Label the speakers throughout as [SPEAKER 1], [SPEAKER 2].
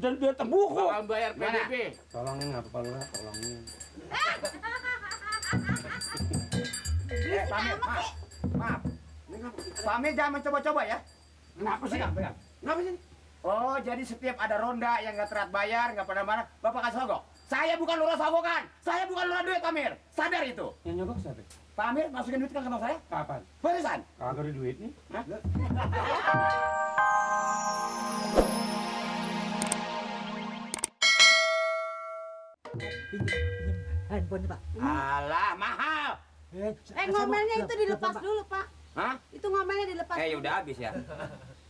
[SPEAKER 1] dan biar tembuku.
[SPEAKER 2] Bakal bayar PBB.
[SPEAKER 1] Tolongin nggak apa-apa Lurah, tolongin.
[SPEAKER 3] Pamir, maaf. Pamir jangan mencoba-coba ya.
[SPEAKER 1] Kenapa sih?
[SPEAKER 3] Kenapa sih? Oh, jadi setiap ada ronda yang nggak terat bayar, nggak pernah mana, Bapak kasih sogok. Saya bukan lurah sogokan. Saya bukan lurah duit, Pamir. Sadar itu.
[SPEAKER 1] Yang nyogok siapa?
[SPEAKER 3] Pamir masukin duit ke kantong saya.
[SPEAKER 1] Kapan?
[SPEAKER 3] Barusan.
[SPEAKER 1] Kagak ada duit nih.
[SPEAKER 3] Hah?
[SPEAKER 4] Pinjam handphone Pak.
[SPEAKER 3] Alah, mahal.
[SPEAKER 5] Ngomelnya itu dilepas dulu, Pak.
[SPEAKER 3] Hah?
[SPEAKER 5] Itu ngomelnya dilepas dulu.
[SPEAKER 3] Udah habis ya.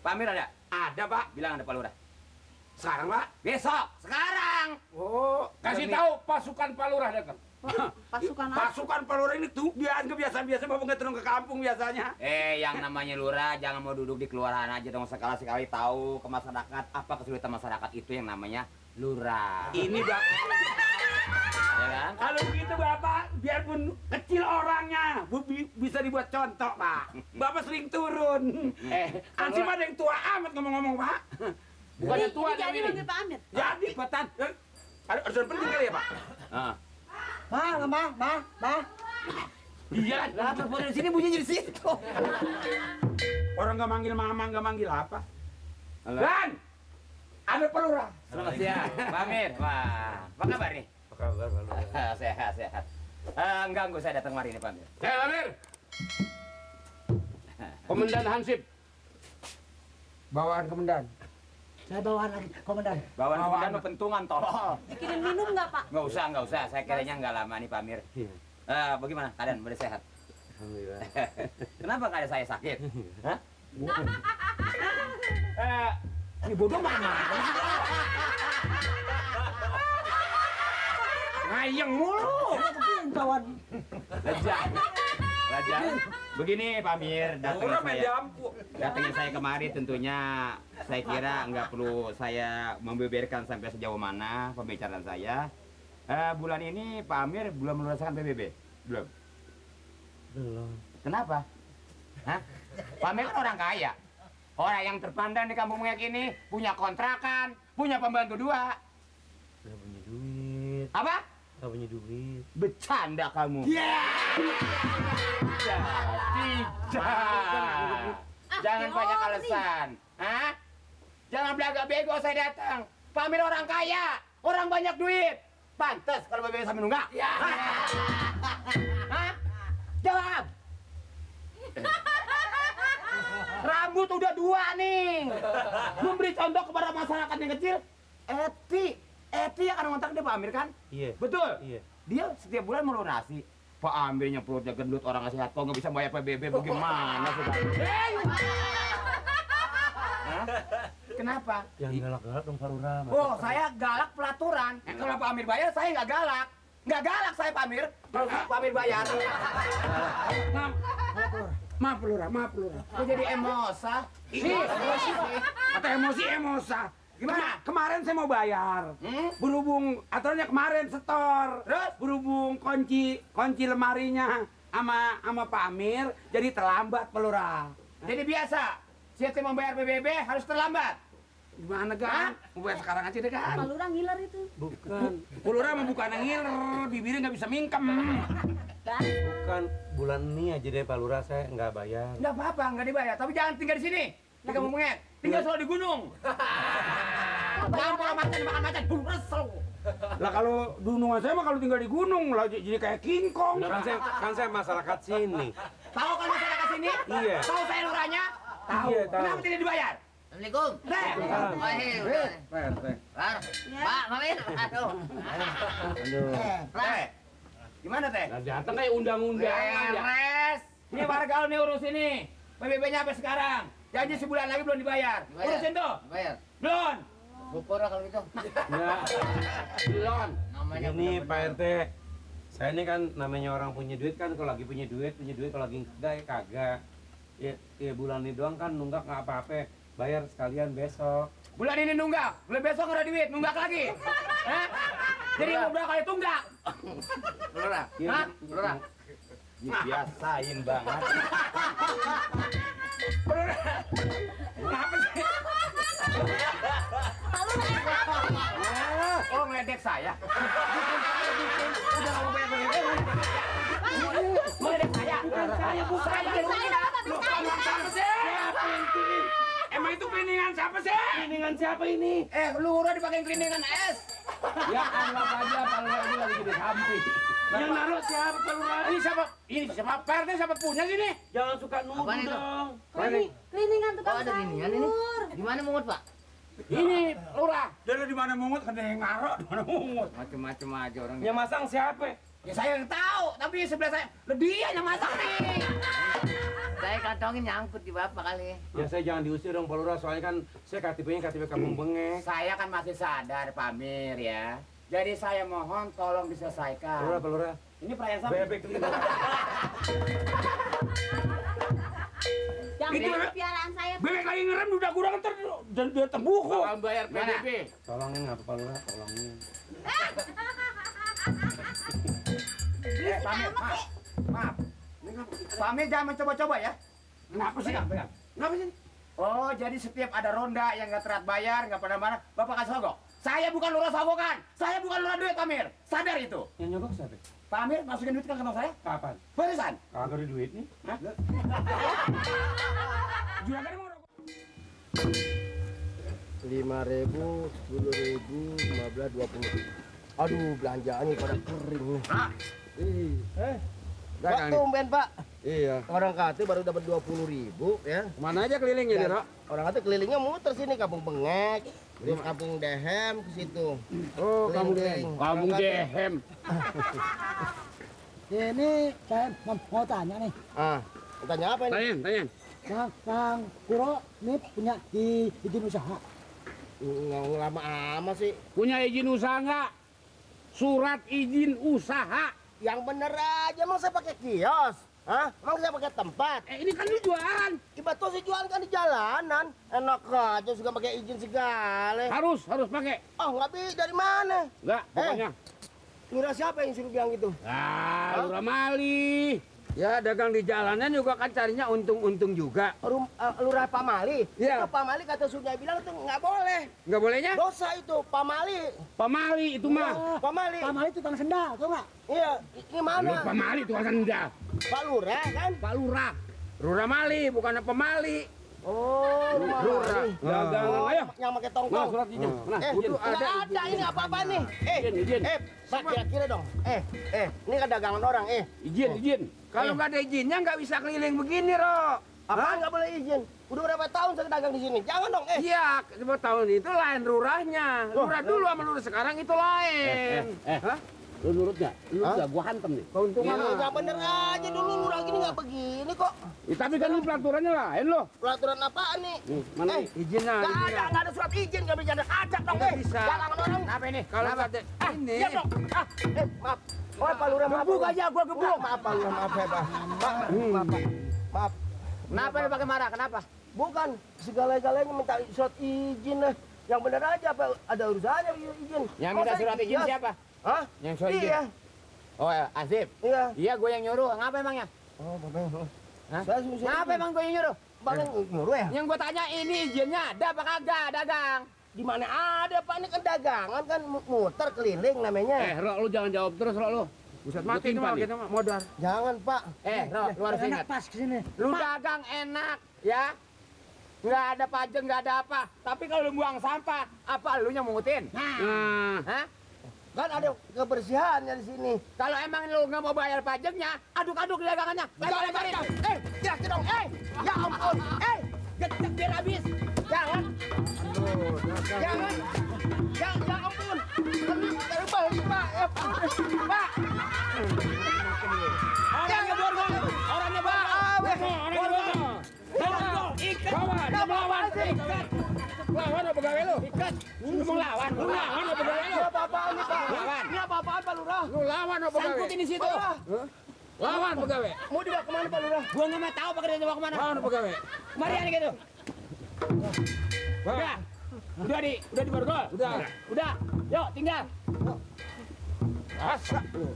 [SPEAKER 3] Pamir ada?
[SPEAKER 1] Ada Pak.
[SPEAKER 3] Bilang ada Pak Lurah.
[SPEAKER 1] Sekarang Pak.
[SPEAKER 3] Besok, sekarang.
[SPEAKER 1] Oh,
[SPEAKER 2] Kasih tahu pasukan Pak Lurah datang.
[SPEAKER 5] Pasukan apa?
[SPEAKER 1] pasukan Pak Lurah ini tuh kebiasaan-biasa Bapak nggak turun ke kampung biasanya.
[SPEAKER 3] Yang namanya lurah jangan mau duduk di kelurahan aja dong, sekali-sekali tahu ke masyarakat apa kesulitan masyarakat itu yang namanya lurah.
[SPEAKER 1] Ini Bapak.
[SPEAKER 3] Ya kan?
[SPEAKER 1] Kalau begitu Bapak, biarpun kecil orangnya, bisa dibuat contoh Pak. Bapak sering turun. Ansip ada yang tua amat ngomong-ngomong Pak.
[SPEAKER 2] Bukannya
[SPEAKER 5] Ini
[SPEAKER 2] tua
[SPEAKER 5] jadi
[SPEAKER 2] ini.
[SPEAKER 5] manggil Pak Amir.
[SPEAKER 1] Jadi Patan, ada urusan penting kali ya Pak?
[SPEAKER 3] Ah.
[SPEAKER 4] Ma.
[SPEAKER 1] Iya.
[SPEAKER 3] Lah telepon di sini bunyinya di situ.
[SPEAKER 1] Orang nggak manggil mama, nggak manggil apa?
[SPEAKER 3] Halo.
[SPEAKER 1] Dan ada Pak Lurah.
[SPEAKER 3] Selamat siang, Pak Amir. Wah, apa kabar nih?
[SPEAKER 6] Apa kabar Pak Lurah?
[SPEAKER 3] Sehat. Ganggu saya datang kemari nih, Pak Amir.
[SPEAKER 2] Saya Amir. Komandan Hansip.
[SPEAKER 1] Bawaan komandan.
[SPEAKER 4] Saya bawaan lagi, komandan.
[SPEAKER 3] Bawaan komandan mau pentungan tolol.
[SPEAKER 5] Dikirim minum nggak, Pak?
[SPEAKER 3] Nggak usah. Saya kiranya nggak lama nih, Pak Amir. Bagaimana keadaan? Boleh sehat?
[SPEAKER 6] Alhamdulillah.
[SPEAKER 3] Kenapa nggak ada saya sakit? Hah?
[SPEAKER 1] Ini bodoh mana? Ngayeng mulu.
[SPEAKER 4] Kawan.
[SPEAKER 3] Raja. Begini Pak Amir,
[SPEAKER 1] Lurah main jampu.
[SPEAKER 3] datangin saya kemari tentunya saya kira nggak perlu saya membeberkan sampai sejauh mana pembicaraan saya. Bulan ini Pak Amir belum merasakan PBB? Belum.
[SPEAKER 6] Belum.
[SPEAKER 3] Kenapa? Hah? Pak Amir kan orang kaya. Orang yang terpandang di kampung Mengek ini punya kontrakan, punya pembantu 2.
[SPEAKER 6] Nggak punya duit.
[SPEAKER 3] Apa?
[SPEAKER 6] Nggak punya duit.
[SPEAKER 3] Bercanda kamu. Tidak. Jangan banyak alasan. Hah? Jangan belagak bego saya datang. Pak Amir orang kaya, orang banyak duit. Pantes kalau bebek sambil nunggak. Hah? Jawab. Rambut udah 2 nih. Memberi contoh kepada masyarakat yang kecil. Eti yang akan ngontrak dia Pak Amir kan?
[SPEAKER 6] Iya.
[SPEAKER 3] Betul?
[SPEAKER 6] Iya.
[SPEAKER 3] Dia setiap bulan melunasi. Pak Amirnya perutnya gendut, orang sehat kok nggak bisa bayar PBB, bagaimana sih Pak? Hah? Kenapa?
[SPEAKER 6] Yang galak-galak dong Pak Lurah.
[SPEAKER 3] Oh, saya galak pelaturan. Kalau Pak Amir bayar, saya nggak galak. Nggak galak saya Pak Amir. Kalau Pak Amir bayar.
[SPEAKER 1] Maaf Lurah.
[SPEAKER 3] Kok jadi emosa?
[SPEAKER 1] Kata emosa. Gimana? Kemarin saya mau bayar. Berhubung aturannya kemarin setor.
[SPEAKER 3] Terus?
[SPEAKER 1] Berhubung kunci lemarinya sama Pak Amir, jadi terlambat Pak Lurah.
[SPEAKER 3] Jadi biasa. Setiap membayar PBB harus terlambat.
[SPEAKER 1] Gimana kan? Mau bayar sekarang aja deh
[SPEAKER 5] Pak
[SPEAKER 1] kan?
[SPEAKER 5] Lurah ngiler itu.
[SPEAKER 6] Bukan.
[SPEAKER 1] Pak Lurah mau bukan ngiler, bibirnya nggak bisa mingkem.
[SPEAKER 6] Bukan. Bulan ini aja deh Pak Lurah saya nggak bayar.
[SPEAKER 3] Nggak apa-apa, nggak dibayar. Tapi jangan tinggal di sini. Di kampung Mengek. Tinggal selalu di gunung. Jangan pola macan, makan macan. Resel.
[SPEAKER 1] Lah kalau dunungan saya mah kalau tinggal di gunung lah jadi kayak King Kong.
[SPEAKER 6] Kan saya masyarakat sini.
[SPEAKER 3] Tahu kan masyarakat sini?
[SPEAKER 6] Iya.
[SPEAKER 3] Tahu saya lurahnya? Tahu.
[SPEAKER 6] Iya, tahu.
[SPEAKER 3] Kenapa tidak dibayar?
[SPEAKER 7] Assalamualaikum. Pak, Mamir. Aduh.
[SPEAKER 3] Teh. Gimana teh?
[SPEAKER 2] Nah, datang kayak undang-undangan ya.
[SPEAKER 3] Beres. Ini warga lu nih urus ini. PBB-nya sampai sekarang. Janji sebulan lagi belum dibayar. Urusin tuh.
[SPEAKER 7] Bayar.
[SPEAKER 3] Belum.
[SPEAKER 7] Syukur lah kalau gitu.
[SPEAKER 2] Ya. Belum.
[SPEAKER 7] Namanya
[SPEAKER 6] Ini Pak
[SPEAKER 7] benar-benar.
[SPEAKER 6] RT. Saya ini kan namanya orang punya duit kan, kalau lagi punya duit, kalau lagi enggak ya kagak. Ya bulan ini doang kan nunggak nggak apa-apa. Bayar sekalian besok.
[SPEAKER 3] Bulan ini nunggak. Bulan besok nggak ada duit. Nunggak lagi. Hah? Jadi berapa kali tunggak?
[SPEAKER 7] Lurah.
[SPEAKER 3] Hah?
[SPEAKER 7] Lurah.
[SPEAKER 3] Biasain banget.
[SPEAKER 1] Kenapa sih?
[SPEAKER 5] Pak Lurah.
[SPEAKER 3] saya. Udah ngomong banyak-banyak. Meledek saya.
[SPEAKER 1] Saya bukan
[SPEAKER 5] Saya
[SPEAKER 1] Loh, ngomong siapa sih? Emang itu cleaningan siapa sih?
[SPEAKER 6] Cleaningan siapa ini?
[SPEAKER 7] Lurah dipakai cleaningan es.
[SPEAKER 2] Ya anggap aja Pak Lurah ini lagi jadi samping.
[SPEAKER 6] Yang naruh siapa Pak Lurah?
[SPEAKER 1] Ini siapa? Ini siapa? PRT siapa punya sini?
[SPEAKER 6] Jangan suka nuduh
[SPEAKER 7] Apaan itu?
[SPEAKER 6] dong.
[SPEAKER 5] Cleaningan
[SPEAKER 7] Oh,
[SPEAKER 5] tukang
[SPEAKER 7] ada cleaningan ini.
[SPEAKER 5] sayur.
[SPEAKER 7] Di mana mungut, Pak?
[SPEAKER 1] Ini lurah. Dari di mana mungut kan yang ngarok, di mana mungut.
[SPEAKER 3] Macem-macem aja orangnya.
[SPEAKER 6] Yang masang siapa?
[SPEAKER 7] Ya saya yang tahu, tapi sebelah saya. Lo dia yang masak nih. Saya kantongin nyangkut di bapak kali.
[SPEAKER 6] Ya saya jangan diusir dong Pak Lurah, soalnya kan saya KTP-nya KTP Kampung Bengek.
[SPEAKER 3] Saya kan masih sadar, Pak Amir ya. Jadi saya mohon tolong diselesaikan.
[SPEAKER 6] Pak Lurah.
[SPEAKER 3] Ini perayaan sama.
[SPEAKER 6] Bebek ini.
[SPEAKER 5] Yang
[SPEAKER 1] Itu
[SPEAKER 5] ini
[SPEAKER 1] bebek.
[SPEAKER 5] piaraan saya.
[SPEAKER 1] Bebek lagi ngerem udah kurang ntar dan dia tembuku.
[SPEAKER 2] Bakal bayar PDP.
[SPEAKER 6] Tolongin nggak Pak Lurah, tolongin.
[SPEAKER 3] Pak Amir, maaf. Maaf. Pak Amir jangan mencoba-coba ya.
[SPEAKER 1] Kenapa sih?
[SPEAKER 3] Kenapa sih? Oh, jadi setiap ada ronda yang nggak terat bayar, nggak pernah mana, Bapak kasih sogok. Saya bukan lurah sogokan. Saya bukan lurah duit, Pak Amir. Sadar itu.
[SPEAKER 6] Yang nyogok siapa?
[SPEAKER 3] Pak Amir, masukin duit ke kantong saya.
[SPEAKER 6] Kapan?
[SPEAKER 3] Barusan.
[SPEAKER 6] Kagak ada duit nih.
[SPEAKER 1] Juragan mau rokok.
[SPEAKER 8] 5.000, 10.000, 15, 20. Aduh, belanjaannya pada kering nih. Pak, tumben Pak. Iya. Orang kate baru dapat 20.000 ya.
[SPEAKER 2] Mana aja kelilingnya nih, Rok?
[SPEAKER 8] Orang kate kelilingnya muter sini Kampung Bengek, terus Kampung Dehem ke situ.
[SPEAKER 2] Oh, Kampung
[SPEAKER 8] Keliling.
[SPEAKER 2] Kampung
[SPEAKER 8] Orang kate-
[SPEAKER 2] Dehem.
[SPEAKER 4] Ini saya mau tanya nih.
[SPEAKER 8] Ah, tanya apa ini?
[SPEAKER 2] Tanya.
[SPEAKER 4] Kang Kuro ini punya izin usaha.
[SPEAKER 8] Nggak lama amat sih.
[SPEAKER 2] Punya izin usaha nggak? Surat izin usaha.
[SPEAKER 8] Yang bener aja, emang saya pakai kios. Hah? Emang saya pakai tempat?
[SPEAKER 2] Ini kan lu jualan.
[SPEAKER 8] Betul sih jualan kan di jalanan. Enak aja suka pakai izin segala.
[SPEAKER 2] Harus pakai.
[SPEAKER 8] Oh, nggak bisa dari mana?
[SPEAKER 2] Enggak, pokoknya.
[SPEAKER 8] Lurah siapa yang suruh bilang gitu?
[SPEAKER 2] Ah, Lurah Mali. Ya, dagang di jalanan juga kan carinya untung-untung juga.
[SPEAKER 8] Lurah Pak Mali?
[SPEAKER 2] Iya.
[SPEAKER 8] Itu Pak Mali kata sudah bilang itu nggak boleh.
[SPEAKER 2] Nggak bolehnya?
[SPEAKER 8] Dosa itu, Pak Mali.
[SPEAKER 2] Pak Mali itu mah.
[SPEAKER 8] Pak Mali.
[SPEAKER 4] Pak Mali tukang sendal, tau nggak?
[SPEAKER 8] Iya, ini mana?
[SPEAKER 2] Pak Mali itu kan enggak.
[SPEAKER 8] Pak Lurah kan?
[SPEAKER 2] Pak Lurah. Lurah Mali, bukan pemali.
[SPEAKER 8] Oh,
[SPEAKER 2] Lurah.
[SPEAKER 8] Mali.
[SPEAKER 2] Dagangan,
[SPEAKER 8] Oh,
[SPEAKER 2] ayo.
[SPEAKER 8] yang pakai
[SPEAKER 2] Mana
[SPEAKER 8] tongkong.
[SPEAKER 2] surat izin? Mana? Izin.
[SPEAKER 8] Nggak ada ini apa-apa nih.
[SPEAKER 2] Izin.
[SPEAKER 8] Pak kira-kira dong. Ini kan dagangan orang.
[SPEAKER 2] Izin.
[SPEAKER 3] Kalau nggak ada izinnya nggak bisa keliling begini, Rok.
[SPEAKER 8] Apaan nggak boleh izin? Udah berapa tahun saya dagang di sini? Jangan dong.
[SPEAKER 3] Iya, 10 tahun itu lain lurahnya. Lurah dulu sama lurah sekarang itu lain. Hah?
[SPEAKER 2] Lu nurut nggak? Lu nggak? Gua hantem nih.
[SPEAKER 3] Keuntungan.
[SPEAKER 8] Nggak bener aja dulu lurah gini nggak begini kok.
[SPEAKER 2] Ya, tapi kan lu pelaturannya lain lo.
[SPEAKER 8] Peraturan apaan nih?
[SPEAKER 2] Mana?
[SPEAKER 3] Izinnya.
[SPEAKER 8] Nggak ada surat izin, nggak bisa ajak dong.
[SPEAKER 3] Nggak bisa.
[SPEAKER 8] Jalangan orang.
[SPEAKER 3] Apa ini? Kalau nggak ada ini.
[SPEAKER 8] Iya dong. Maaf. Oh, Pak Lurah, maaf.
[SPEAKER 3] Gebuk aja, gua gebuk.
[SPEAKER 8] Maaf, Pak Lurah, maaf ya, Pak. Maaf.
[SPEAKER 3] Kenapa lu pakai marah? Kenapa?
[SPEAKER 8] Bukan, segala-galanya minta surat izin lah. Yang bener aja, apa ada urusannya izin.
[SPEAKER 3] Yang minta surat izin
[SPEAKER 8] Iya.
[SPEAKER 3] siapa?
[SPEAKER 8] Hah?
[SPEAKER 3] Yang surat izin?
[SPEAKER 8] Iya.
[SPEAKER 3] Oh, Azib.
[SPEAKER 8] Iya.
[SPEAKER 3] Iya, gue yang nyuruh. Ngapa emangnya?
[SPEAKER 8] Oh, Bapak.
[SPEAKER 3] Hah?
[SPEAKER 8] Saya suruh
[SPEAKER 3] Ngapa emang gue yang nyuruh?
[SPEAKER 8] Bapak yang nyuruh ya?
[SPEAKER 3] Yang gue tanya ini izinnya ada apa kagak dagang?
[SPEAKER 8] Di mana ada, Pak? Ini kan dagangan kan muter keliling namanya.
[SPEAKER 2] Rok, lu jangan jawab terus, Rok lu.
[SPEAKER 3] Buset
[SPEAKER 2] mati
[SPEAKER 3] mati
[SPEAKER 2] mah,
[SPEAKER 3] kita mah modal.
[SPEAKER 8] Jangan, Pak.
[SPEAKER 3] Rok, lu harus ingat.
[SPEAKER 4] Pas kesini.
[SPEAKER 3] Lu dagang enak, ya. Nggak ada pajak, nggak ada apa. Tapi kalau lu buang sampah, apa lu yang mungutin?
[SPEAKER 2] Nah,
[SPEAKER 3] Hah?
[SPEAKER 8] Kan ada kebersihannya di sini.
[SPEAKER 3] Kalau emang lu nggak mau bayar pajaknya, aduk-aduk dagangannya. Lemparin.
[SPEAKER 8] Ya, dong. Ya ampun.
[SPEAKER 3] Gecek biar habis.
[SPEAKER 8] Jangan. Jangan. Ya ampun. Balik, Pak. Pak.
[SPEAKER 3] Orangnya borgol. Orangnya borgol. Ikat.
[SPEAKER 2] dia melawan. Ikat. Lawan apa gawe lu?
[SPEAKER 3] Ikat. Lu mau lawan. Lu lawan apa gawe lu?
[SPEAKER 8] Ini apa-apaan nih, Pak?
[SPEAKER 3] Lawan.
[SPEAKER 8] Ini apa-apaan, Pak Lurah?
[SPEAKER 2] Lu lawan apa gawe?
[SPEAKER 3] Sangkutin di situ.
[SPEAKER 2] Lawan apa gawe?
[SPEAKER 8] Mau dibawa kemana, Pak Lurah?
[SPEAKER 3] Gua nggak mau tahu pakai dia bawa kemana.
[SPEAKER 2] Lawan apa gawe?
[SPEAKER 3] Mari ani gitu. Udah. Udah di borgol.
[SPEAKER 2] Udah.
[SPEAKER 3] Udah. Yuk, tinggal.
[SPEAKER 2] Asa lu.